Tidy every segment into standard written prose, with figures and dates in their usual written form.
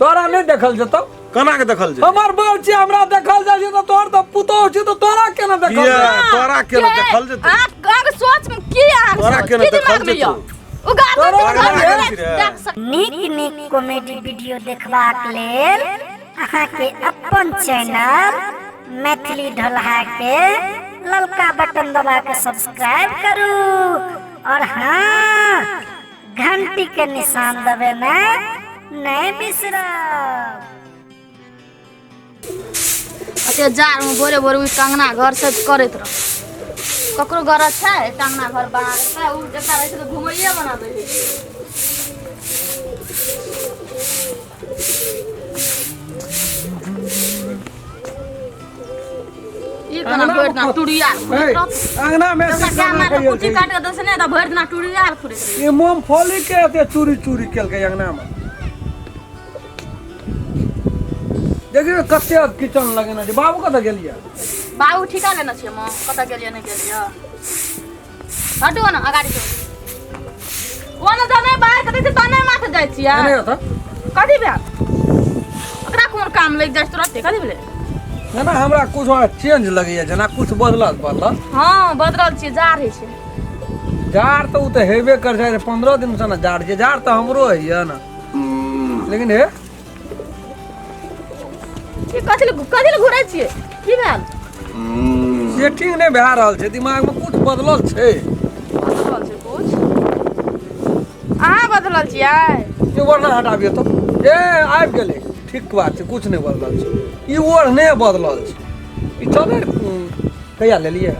तोरा नहि देखल जेतौ। केना के देखल जेतौ? हमर बहू छी, हमरा देखल जाइ छै तऽ तोहर तऽ पुतोहु छी तऽ तोरा केना देखल किया? जेतौ? तोरा केना देखल जेतौ? अहाँके सोच में की अहाँके तोरा सोच? केना की देखल दिमाग में जेतौ? यऽ? ओ गार्डन तोरा के केना घर देखल में देख सक- नीक नीक कॉमेडी वीडियो देखबाक लेल अहाँके अपन चैनल मैथिली ढोलहा के ललका बटन दबा के सब्सक्राइब करू और हाँ, घंटी के निशान दबेनाइ नहि बिसरब। अते जाड़मे भोरे भोरे उठि कऽ अङ्गना घर सब करैत रह। ककरो गरज छै एकटा अङ्गना घर बना देतै? ओ एकटा रहै छै तऽ घुमैये बना दै छै। ई केना भरि दिना टुरिया हे, अंगना में से गाय मार के कुट्टी काट के दै छै ने तऽ भरि दिना टुरिया फुरैत रहै। ई मूंगफली के एते चूरी चूरी केलकै अंगना में। देखियौ कते किचन लगेने छै। बाबू कतऽ गेलियै? बाबू ठीका लेने छियै माँ, कतऽ गेलियै नहि गेलियै। हटू ने अगाड़ी से। ओ ने जने बाहर करै छै तने माथे जाइ छियै। नहि होता। कथी भेल? ओकरा कोन काम लागि जाइ छै तुरते? कथी भेलै? ना ना, हमरा कुछ चेंज लगैया, जेना कुछ बदलल बदलल। हँ, बदलल छियै, जाड़ होइ छै। जाड़ तऽ ओ तऽ हेबे कर छै, 15 दिन से ने जाड़ छै। जाड़ तऽ हमरो होइया ने, लेकिन हे की कथी लए कथी लए घुरै छियै? की भेल? सेटिंग नहि भए रहल छै दिमागमे, कुछ बदलल छै। बदलल छै कुछ? अहाँ बदलल छियै? ई ओढ़ना हटाबियौ तऽ। ए, आबि गेलै। ठीक बात छै, कुछ नहि बदलल छै। ई ओढ़ने बदलल छै। ई चलै कहिया लेलियै?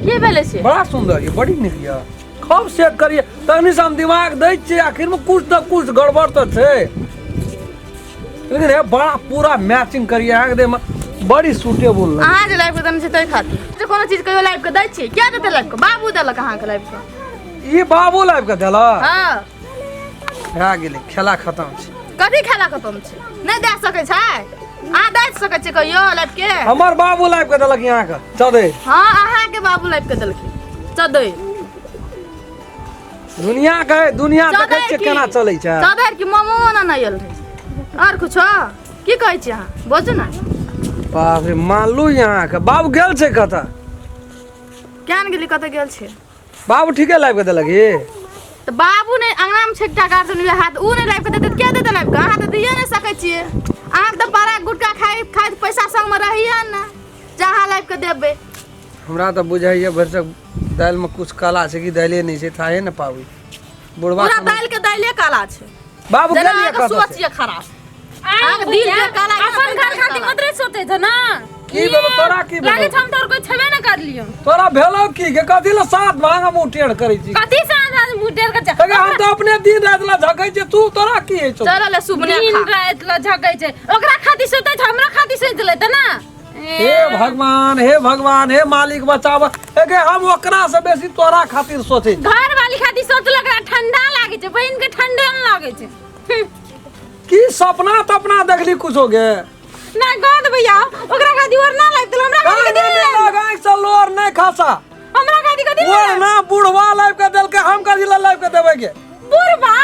की भेलै से? बड़ा सुन्दर यऽ, बड़ी नीक यऽ। खूब सेट करिए तखनी से हम दिमाग दै छियै, आखिर में कुछ न कुछ गड़बड़ तऽ छै, लेकिन हे बड़ा पूरा मैचिंग करिए अहाँके देह में, बड़ी सूटेबल लगे। अहाँ जे लाइफ के देने छियै ताहि खातिर जे कोनो चीज कहियो लाइफ के दै छियै? किया देतै लाइफ के? बाबू देलक अहाँके लाइफ के। ई बाबू लाइफ के देलक? हँ। भए गेलै, खेला खतम छै। कथी खेला खतम छै? नहि दए सकै छै? अहाँ दए सकै छियै कहियो लाइफ के? हमर बाबू लाइफ के देलक अहाँके चदे। हँ, अहाँके बाबू लाइफ के देलखिन चदे। दुनिया के दुनिया चदरि देखै छियै की? केना चलै छै। चदरि की मोमो ओना नहि आयल रहै? आओर कुछो की कहै छी अहाँ? बजू ने। बाप रे, मानलू अहाँके बाबू गेल छै कतऽ? केहन गेली, कतऽ गेल छै? बाबू ठीके लाबि कऽ देलक ई? तऽ बाबू नहि, अङ्गनामे छै एकटा गार्जियन हाथ, ओ नहि लाबि कऽ देतै तऽ के देतै लाबि कऽ? अहाँ तऽ दिए नहि सकै छियै। अहाँके तऽ पारा गुटखा खाइत खाइत पैसा संगमे रहैए ने जे अहाँ लाबि कऽ देबै। हमरा तऽ बुझाइए भरिसक दालिमे कुछ काला छै कि दालिए नहि छै, थाहे ने पाबै बुढ़वा। पूरा दालि के दालिए काला छै। बाबू जेना गेलियै अहाँके कतऽ सोच से? ये खराब, अहाँके दिल के काला ये, अपन घर खातिर काला। मात्रे सोचै छ ना। की भेलो तोरा? की भेलो? लागै छ हम तोर कोई छेबे न करलियो। तोरा भेलो की के? कथी ला सात भांग मुँह टेढ़ करै छी? कथी से आधा मुंह टेढ़ कर? अगे, हम तऽ अपने दिन राति ला झकै छियै, तू तोरा की होइ छौ? चल ले सुबने दिन खा। राति ल झकै छै, ओकरा खातिर सोचै छ, हमरा खातिर सोच लेते ना। हे भगवान, हे भगवान, हे मालिक बचाव। एगे, हम ओकरा से बेसी तोरा खातिर सोचै छी। घर वाली खातिर सोचलक, ओकरा ठंडा लागै छै, बहिन के ठंडे न लागै छै। की सपना तपना देखली कुछो गे? ना गद भैया, ओकरा खातिर ओढ़ना लागि देल, हमरा खातिर कथी कान लेल? लगाई से लोर नहीं खसा। हमरा खातिर कथी लेल? ओढ़ना बुढ़वा लाइब के देलकै, हम कथी ला लाइब के देबै गे? बुढ़वा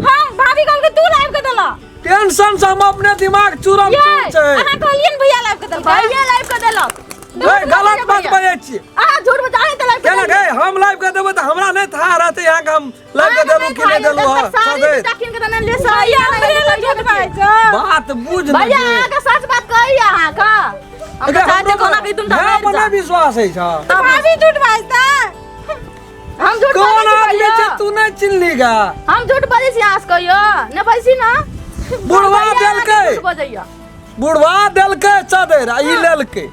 हम भाभी कहलकै तू लाइब के देला। टेंशन से हम अपने दिमाग चूरम ये चूर छै। अहाँ कहलियै ने भैया लाइब के देलकै। भैया लाइब के देलक। ए, गलत बात बजै छी। अहाँ झूठ बजाए तऽ लाइब के केना गे? हम लाइब के देबै तऽ हमरा नहि था रहतै यहाँ के हम लाइब के देलू कि नहि देलू। हँ, साड़ी सदैत। जूता कीन के देने ले साड़ी। भैया हमरे लग झूठ बाजै छै। बात बुझ ने भैया गे। अहाँके सच बात कहैया अहाँके हम एके तऽ चाहै हमरो छियै कोना कि तुम तऽ है मरि पर जा। नहि विश्वास होइ छ। तऽ भाभी झूठ बाजतै? हम झूठ कोन बाजै छी आदमी कहियो? छै तू नहि चिन्हली गा? हम झूठ बाजै छी अहाँ से कहियो? नहि बाजै छी ने? बुढ़वा भैया, अहाँके देलकै। झूठ बजैया। बुढ़वा देलकै चदरि आ ई लेलकै,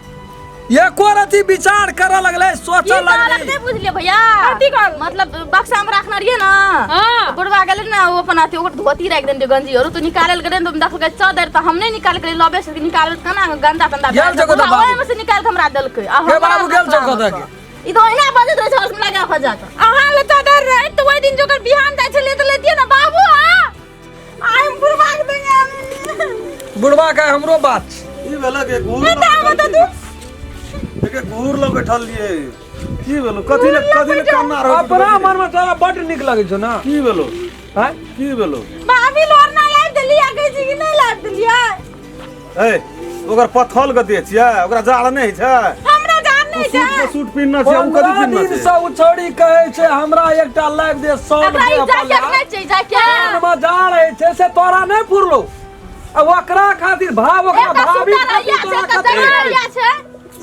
एको रति विचार करऽ लगलै, की सोचऽ कहलक? लगलै। नहि बुझलियै भैया। कथी कहलक? मतलब बक्सा में रखने रहियै ने। हाँ। तऽ बुढ़वा गेलै ने, ओ अपन अथी ओकर धोती राखि देने रहियै, गंजी आरो तऽ निकालल गेलै ने, तऽ देखलकै चदरि, तऽ हम नहि निकाल के लबे से निकालल, केना गंदा तंदा गेल छौ कतऽ बुढ़वा बाबू? ओहिमे से निकाल के हमरा देलकै आ हे हमरा बाबू गेल छौ बक्सा कतऽ मे सँ। ई तऽ ओहिना बजैत रहै छै लगा फजा कऽ। अहाँ ले चदर रहै तऽ ओहि दिन जोकर बिहान जाइ छलियै तऽ लेतियै ने बाबू। हाँ, आइ हम बुढ़वा के देंगे। बुढ़वा के हमरो बात छै। ई भेलक एक घूर तऽ आब तऽ तू एक घूर लग बैठल रहियै, की भेलो? कथी ले कथी ले कान्ना रहल? अपना मन में तोरा बड नीक लगै छौ ने? की भेलो? आँय? की भेलो? भाभी लोर ना लाइब ए ओकर पथल के दे छियै ओकरा जाड़ नहि छै हमरा जान तू नहीं सूट छै पर सूट पिन्हने छै ओ कथी 15 पिन्हने दिन छै से ओ छौड़ी कहै छै हमरा एकटा लाइव दे सौ एकरा ई जैकेट नहि छै जैकेट मे जा रहै छै से तोरा नहि फुरलो आ ओकरा खातिर भाव ओकरा एकटा भाभी स्वेटर खातिर हैया छै तोरा एकटा खातिर जैकेट हैया छै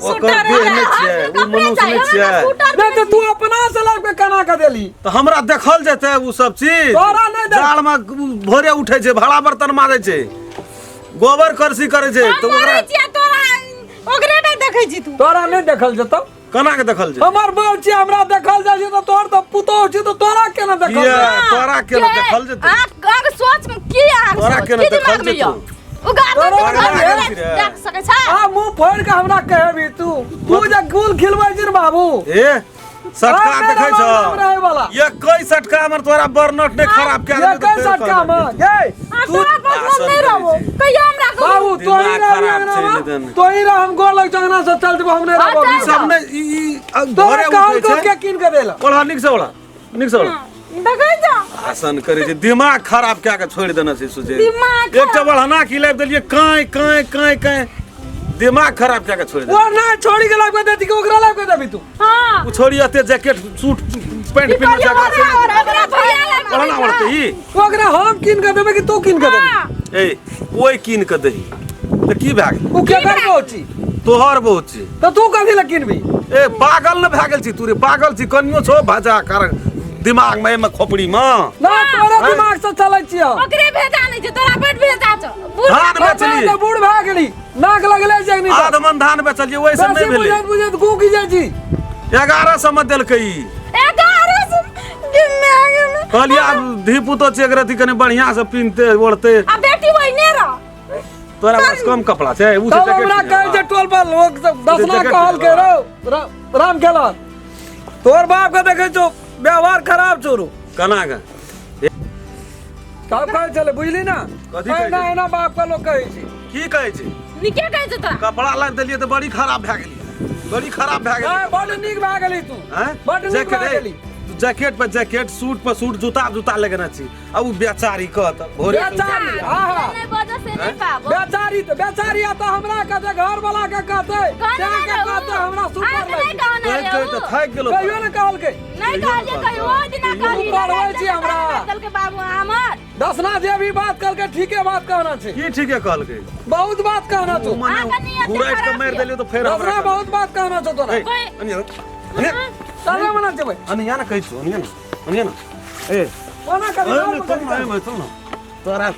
ओकर देह नहि छियै ओ मनुष्य नहि छियै नहि तऽ तू अपना से लाइव के केना के देली तऽ हमरा देखल जेतै ओ सब चीज तोरा नहि देख- जाड़ मे भोरे उठै छै भाड़ा बर्तन मारै छै गोबर करसी करै छै हम तऽ ओकरा मरै छियै तोरा ओकरे नहि देखै छी तू तोरा नहि देखल जेतौ केना के देखल जेतै हमर बाप छी हमरा देखल जाइ छै तऽ तोहर तऽ पुतोह छी तऽ तोरा केना देखल किया जेतौ? तोरा केना देखल जेतै अहाँके सोच में की अहाँके तोरा सोच केना की दिमाग देखल में जेतौ? यऽ ओ गार्डन तोरा में केना घर देखल देख सकै छै आ मुंह फोड़ के हमरा कहबी तू तू जे गुल खिलबै छी ने बाबू ए सटका अरे देखै राम छ राम रहै वाला। ये कई सटका हमर तोरा बर्नट ने खराब कए ये देलकै कई तऽ फेर सटका कहबै। में ये आ तोरा पर हम नहीं रहबो कहियो हमरा कहू बाबू तोही दिमाग रह खराब अंगना छै में निधन। तोही रह हम गोर लग अंगना से चल जेबो हम नहीं रहबो हाँ, ई सब ने ई ई आ, तोरा घरे कहल उठै को छै के कीन के देला ओढ़ा नीक से ओढ़ा नीक से ओढ़ा देखै छ आसन करै छै दिमाग खराब कए के छोड़ि देने छै सुजे दिमाग एकटा बढ़ना की लाबि देलियै काँय काँय काँय काँय दिमाग खराब कए के छोड़ि ओ देलियै ना छोड़ी के लाब के देती के ओकरा लाब के देबी तू हां ओ छोड़ी एते जैकेट सूट पैंट पिन्हने छै एकरा से नहि- ओकरा भैया लग बढ़ना बढ़तै ई ओकरा हम कीन के देबे कि तू कीन के देबी ए ओहि कीन के दही तऽ की भए गेल उ के कर पहुंची तोहर बहुत छी तो तू कथी लए किनबी ए पागल न भए गेल छी तू रे पागल छी कनियो छो भाजा कर दिमाग में एहिमे खोपड़ी में ना तोरे दिमाग से चलै छियै ओकरे भेजा नहीं छै तोरा बड भेजा छौ बूढ़ धान बेचली तऽ बूढ़ भए गेली नाक लगले छै एखनी तक। आध मन धान बेचलियै ओहिसँ बेसी नहि भेलै बुझैत बुझैत गू की जाइ छी 1100 मे देलकै ई 1100 गिमे गिमे कहलियै आब धी पुतो छै एकरा कनि बढ़िआँ से पिन्हते ओढ़ते आ बेटी ओहिने रह तोरा पास कम कपड़ा छै उ तब हमरा कहै छै टोल पर लोग सब दसना जैकेट कहल के पहिरला। रौ राम खेला तोर बाप के देखै छौ व्यवहार खराब छौ रो केना के तब कहै छलै बुझली ना कथी कहै एना छै? एना बाप के लोग कहै छै की कहै छै नीके कहै छै तोरा कपड़ा लाबि देलियै तऽ बड़ी खराब भए गेली बड़ी खराब भए गेली हाँ, बड नीक भए गेली तू हैं? बड नीक जैकेट भए ए, गेली तू जैकेट पर जैकेट सूट पर सूट जूता जूता लगेने छी आ उ बेचारी कहत भोरे बेचारी हाँ हाँ नहीं बजऽ से नहीं पाबो बेचारी तऽ बेचारी आ तऽ हमरा कहते घर वाला के कहते कहने से नहीं के रहू। कहते हमरा सुपर अहाँके लगे नहीं कहने कहैत कहैत रहू। तऽ थाकि गेलो कहियो ने कहलकै नहीं कहलियै कहियो ओहि दिना कहलियै पढ़बै छी हमरा। कहलकै बाबू हमर दसना जे भी बात कहलकै ठीके बात कहना छै की ठीके कहलकै बहुत बात कहना छौ ओ मने अहाँके नियत घुराटि के खराब मारि यऽ। देलियै तऽ फेर दसना हमरा बहुत बात कहना छौ तोरा ए, अनिया अनिया चलबे मना जेबै अनिया ने कहै छौ अनिया ने अनिया ने ए कोना करी ए, ने, चल ने, ए, चल ने तोरा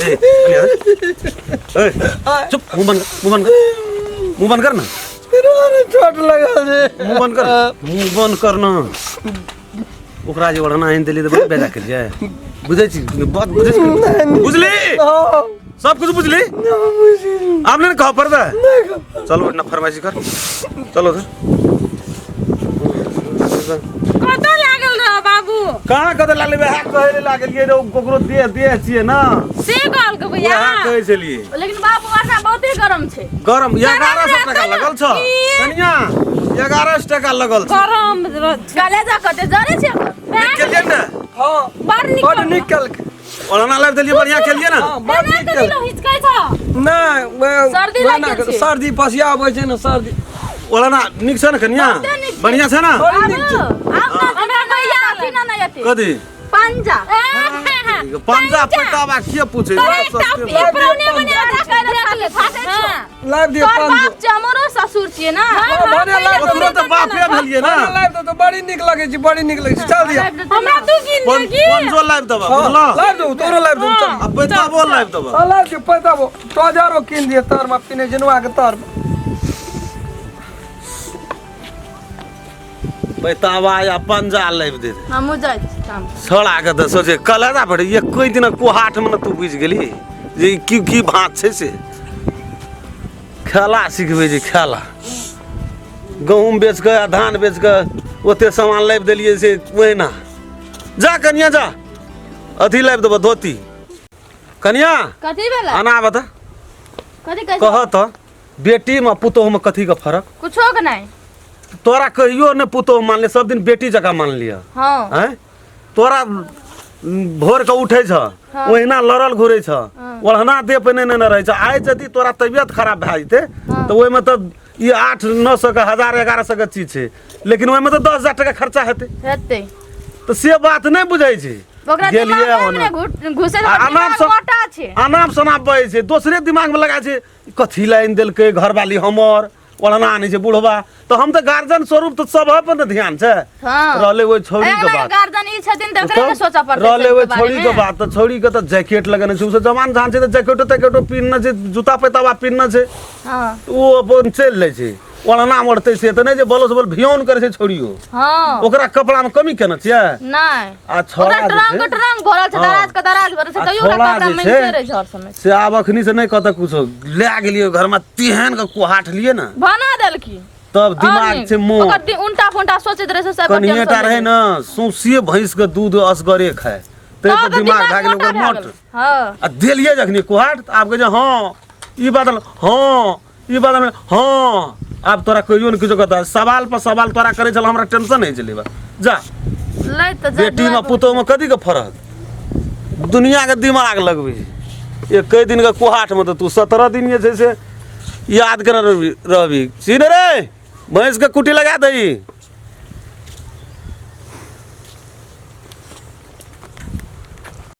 ए, अनिया, ए, चुप मुंह बंद कर मुंह बंद कर मुंह बंद कर ना चोट लगल छै मुंह बंद कर मुंह बंद कर ना ओकरा जे ओढ़ना आनि देलियै तऽ बड़ी बेजा केलियै बुझै छी बात बुझै छी बुझली सब कुछ बुझली आब नहि ने कहऽ पड़तै चलो ओहिना फरमाइशी कर चलो उधर कतऽ लागल रह बाबू कहाँ कतऽ लागलै वएह कहै लए लागलियै रे ककरो देह देह छियै ने से कहलकै भैया वएह कहै छलियै लेकिन बाबू वर्षा बहुते गरम छै गरम 1100 टका लगल छ कनिया 1100 टका लगल छ गरम रह छै। कलेजा कते जरे छै ओकर। नीक केलियै ने हाँ बड़ नीक बड नीक केलकै ओढ़ना लाबि देलियै बढ़िया केलियै ने हाँ बड एना नीक कथी केलकै लऽ हिचकै छ नहि सर्दी वएह लागि गेल ना, छै। सर्दी पसिया आबै छै ने सर्दी ओढ़ना नीक छ ने कनिया बहुते नीक छै। बढ़िया छ ने बड़ नीक छै बाबू आब ना हमरा भैया अथी ना ना अथी कथी पंजा पंजा पैताबा के पूछे तोरा एकटा पेपरौने बना देख ले, फाटै छौ। हाँ। लाइव दिए तोहर पाँच बाप छै हमरो ससुर छियै ना सौ। भने लाइव ओकरो तऽ बापे भेलियै ने भने लाइव दो तो बड़ी नीक लगै छै बड़ी नीक लगै छै चल दिया हमरा तू कीन दे की पंजो लाइव देबा बुझलो लाइव दो तोरो लाइव दो चल आ पैताबो लाइव देबा हाँ, लाइव दियो पैताबो ट्राउजरो कीन दिए तर में पिने जनुआ के तर में पैताबा या पंजा लाइव दे दे हमहूँ जाइ छी काम छोड़ा के तऽ सोचे कलेजा पर एको दिन कुहाट में ने तू बुझि गेली जे ई की की भात छै से खेला सिखबै छै खेला गहूँम बेच कऽ आ धान बेच कऽ ओते सामान लाबि देलियै से ओहिना जा कनिया जा अथी लाबि देबऽ धोती कनिया कथी भेलै आना बता कथी कहै कह तऽ बेटीमे पुतोहुमे कथीके फरक कुछो के नहि तोरा कहियो ने पुतोह मानले सब दिन बेटी जकाँ मानलियऽ। हँ। आँय, तोरा भोर के उठै छ, ओहिना लड़ल घुरै छ, ओढ़ना देह पहिने ने रहै छ। आइ यदि तोरा तबियत खराब भए जेतै तऽ ओहिमे तऽ ई 800-900 के 1000-1100 के चीज छै, लेकिन ओहिमे तऽ 10,000 टका खर्चा हेतै। हेतै। तऽ से बात नहि बुझै छै। ओकरा गेलियै दिमागमे ओना। ने घुसै छै, आ ओकर अनाप दिमाग मोटा छै। अनाप शनाप बजै छै, दोसरे दिमागमे लगा छै कथी लए आनि देलकै घरवाली हमर, ओढ़ना आनै छै बुढ़वा। तऽ हम तऽ गार्जियन स्वरूप तऽ सब पर ने ध्यान छै। रहलै ओहि छौड़ी के बात, गार्जियन ई छथिन तऽ एकरे ने सोचऽ पड़तै। रहलै ओहि छौड़ी के बात, तऽ छौड़ी के तऽ जैकेट लगेने छै। ओ सब जवान जहान छै तऽ जैकेटो तैकेटो पिन्हने छै, जूता पैताबा पिन्हने छै। ओ अपन चलि लै छै, ओढ़ना ओढ़तै से तऽ नहि जे बलो से बल भियौन करै छै छौड़ियो। ओकरा कपड़ा मे कमी केने छियै? नहि। आ छौड़ा ओकरा जे ट्रंक छै ट्रंक भरल छै, दराज के दराज भरल छै, आ तैयो ओकरा छौड़ा कपड़ा जे मांगिते छै, रहै छै हर समय। से आब अखनी से नहि कहतऽ कुछो। लए गेलियै घरमे, तेहन के कुहाठ लिए ने बना देलखिन। तब दिमाग छै मोट। ओकर उल्टा पुल्टा सोचैत रहै छै सब। कनिए टा रहै ने, सौंसे भैंस के दूध असगरे खाय, ताहि पर दिमाग भए गेलै ओकर मोट। आ देलियै जखनी कुहाठ तऽ आब कहै छै हँ ई बात, हँ ई बात, हँ। आब तोरा कहियो ने किछो कहता, सवाल पर सवाल तोरा करै छल, हमरा टेंशन होइ छलै। बा जा लै तऽ जा। बेटी में पुतोह में कथी के फर्क? दुनिया के दिमाग लगबै छै। एके दिन के कुहाठ में तऽ तू 17 दिन जे छै से याद केने रहबी, रहबी। सीन रे भैंस के कुटी लगा दही।